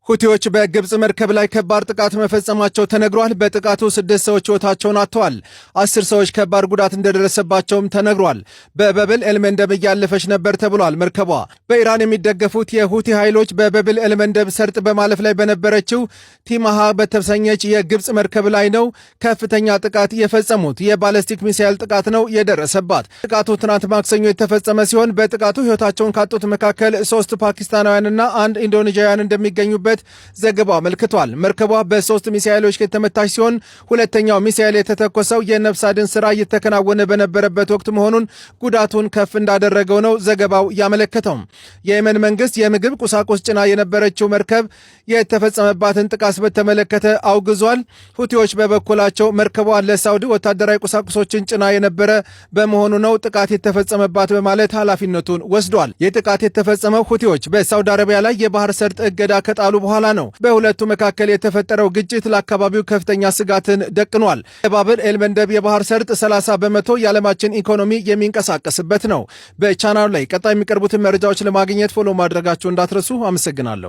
ሁቲዎች በግብፅ መርከብ ላይ ከባድ ጥቃት መፈጸማቸው ተነግሯል። በጥቃቱ 6 ሰዎች ሕይወታቸውን አጥተዋል። 10 ሰዎች ከባድ ጉዳት እንደደረሰባቸውም ተነግሯል። በበብል ኤልመንደብ እያለፈች ነበር ተብሏል። መርከቧ በኢራን የሚደገፉት የሁቲ ኃይሎች በበብል ኤልመንደብ ሰርጥ በማለፍ ላይ በነበረችው ቲማሃ በተሰኘች የግብፅ መርከብ ላይ ነው ከፍተኛ ጥቃት የፈጸሙት። የባለስቲክ ሚሳይል ጥቃት ነው የደረሰባት። ጥቃቱ ትናንት ማክሰኞ የተፈጸመ ሲሆን በጥቃቱ ሕይወታቸውን ካጡት መካከል 3 ፓኪስታናውያንና 1 ኢንዶኔዥያውያን እንደሚገኙበት ዘገባው አመልክቷል። መርከቧ በ3 ሚሳኤሎች የተመታች ሲሆን ሁለተኛው ሚሳኤል የተተኮሰው የነፍስ አድን ስራ እየተከናወነ በነበረበት ወቅት መሆኑን ጉዳቱን ከፍ እንዳደረገው ነው ዘገባው ያመለከተው። የየመን መንግስት የምግብ ቁሳቁስ ጭና የነበረችው መርከብ የተፈጸመባትን ጥቃት በተመለከተ አውግዟል። ሁቲዎች በበኩላቸው መርከቧ ለሳውዲ ወታደራዊ ቁሳቁሶችን ጭና የነበረ በመሆኑ ነው ጥቃት የተፈጸመባት በማለት ኃላፊነቱን ወስዷል። ይህ ጥቃት የተፈጸመው ሁቲዎች በሳውዲ አረቢያ ላይ የባህር ሰርጥ እገዳ ከጣሉ በኋላ ነው። በሁለቱ መካከል የተፈጠረው ግጭት ለአካባቢው ከፍተኛ ስጋትን ደቅኗል። የባብል ኤልመንደብ የባህር ሰርጥ 30% የዓለማችን ኢኮኖሚ የሚንቀሳቀስበት ነው። በቻናሉ ላይ ቀጣይ የሚቀርቡትን መረጃዎች ለማግኘት follow ማድረጋችሁ እንዳትረሱ። አመሰግናለሁ።